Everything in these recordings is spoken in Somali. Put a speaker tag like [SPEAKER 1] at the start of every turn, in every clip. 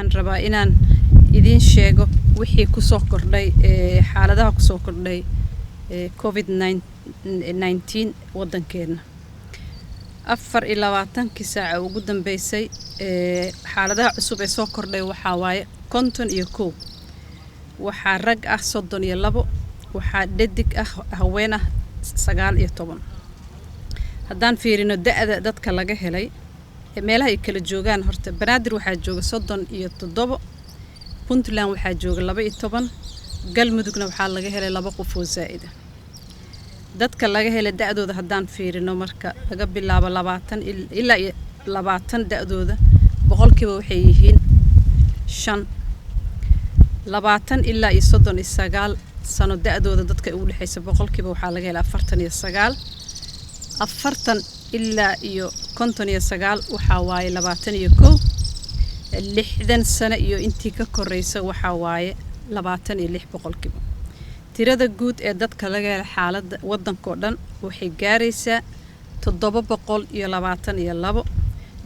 [SPEAKER 1] Waxaan rabaa inaan idiin sheego wixii kusoo kordhay, xaaladaha kusoo kordhay COVID-19 waddankeena. 24-kii saaca ugu dambeysay, xaaladaha cusub ee soo kordhay waxaa waaye 51. Waxaa rag ah 32, waxaa dhedig ah, haween ah, 19. Haddaan fiirino da-da dadka laga helay, meelaha ay kala joogaan, horta Banaadir waxaa jooga 37, Puntland waxaa jooga 12, Galmudugna waxaa laga helay laba qof oo zaa'ida. Dadka laga helay da-dooda haddaan fiirino, marka laga bilaabo 20 ilaa iyo 20 da-dooda, boqolkiiba waxay yihiin 5. 20 ilaa iyo 39 sano da-dooda dadka ugu dhexeysa, boqolkiiba waxaa laga helay 49. 40 ilaa iyo 59 waxaa waaye 21. 60 sano iyo intii ka koreysa waxaa waaye 26%. Tirada guud ee dadka laga helay xaaladda waddankao dhan waxay gaaraysaa 722.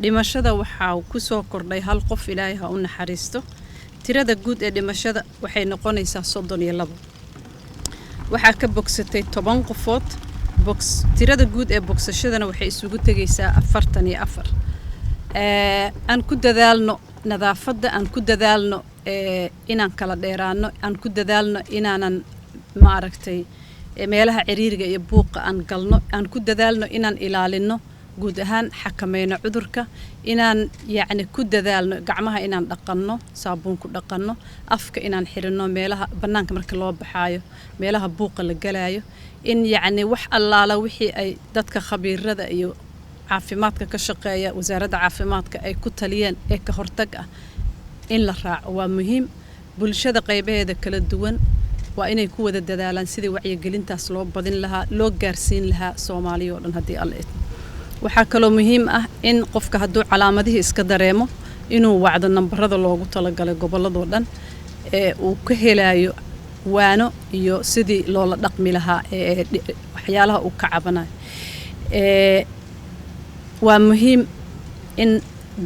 [SPEAKER 1] Dhimashada waxaa kusoo kordhay hal qof, Ilaahay ha u naxariisto. Tirada guud ee dhimashada waxay noqonaysaa 32. Waxaa ka bogsatay 10 qofood. Tirada guud ee bogsashadana waxay isugu tegaysaa 44. Aan ku dadaalno nadaafadda, aan ku dadaalno inaan kala dheeraano, aan ku dadaalno inaanan, maaragtay, meelaha ciriiriga iyo buuqa aan galno, aan ku dadaalno inaan ilaalino guud ahaan, xakameyno cudurka, inaan yacni ku dadaalno gacmaha inaan dhaqanno, saabuun ku dhaqanno, afka inaan xirinno meelaha bannaanka marka loo baxaayo, meelaha buuqa la galaayo, in yacni wax allaala wixii ay dadka khabiirada iyo caafimaadka ka shaqeeya, wasaaradda caafimaadka ay ku taliyeen ee ka hortag ah in la raaco waa muhiim. Bulshada qaybaheeda kala duwan waa inay ku wada dadaalaan sidii wacyigelintaas loo badin lahaa, loo gaarsiin lahaa Soomaaliya oo dhan, haddii Alla idmo. Waxaa kaloo muhiim ah in qofka hadduu calaamadihii iska dareemo inuu wacdo nambarada loogu talagalay gobolladoo dhan ee uu ka helayo waano iyo sidii loola dhaqmi lahaa ee waxyaalaha uu ka cabanayo. Waa muhiim in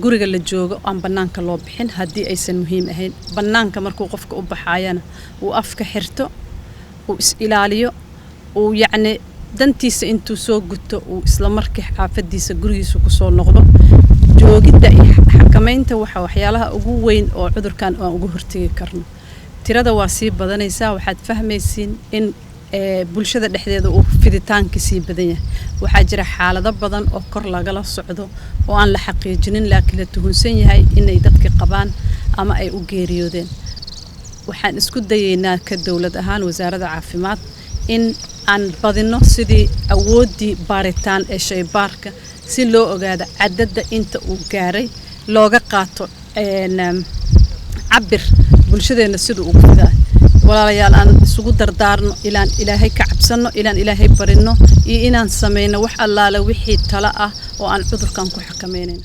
[SPEAKER 1] guriga la joogo, aan bannaanka loo bixin haddii aysan muhiim ahayn. Bannaanka markuu qofka u baxaayana uu afka xirto, uu is ilaaliyo, uu yacni dantiisa intuu soo guto uu isla markii xaafadiisa, gurigiisa kusoo noqdo. Joogidda iyo xakamaynta waxa waxyaalaha ugu weyn oo cudurkan aan uga hortegi karno. Tirada waa sii badanaysaa. Waxaad fahmaysiin in bulshada dhexdeeda uu fiditaanka sii badan yahay. Waxaa jira xaalado badan oo kor lagala socdo oo aan la xaqiijinin, laakiin la tuhunsan yahay inay dadka qabaan ama ay u geeriyoodeen. Waxaan isku dayeynaa ka dowlad ahaan, wasaaradda caafimaad, in aan badino sidii awooddii baaritaan ee shaybaarka, si loo ogaado cadadda inta uu gaaray, looga qaato cabir bulshadeenna siduu ugu fidaa. Walaalayaal, aan isugu dardaarno ilaan Ilaahay ka cabsanno, ilaan Ilaahay barino iyo inaan samayno wax allaale wixii talo ah oo aan cudurkan ku xakameynayno.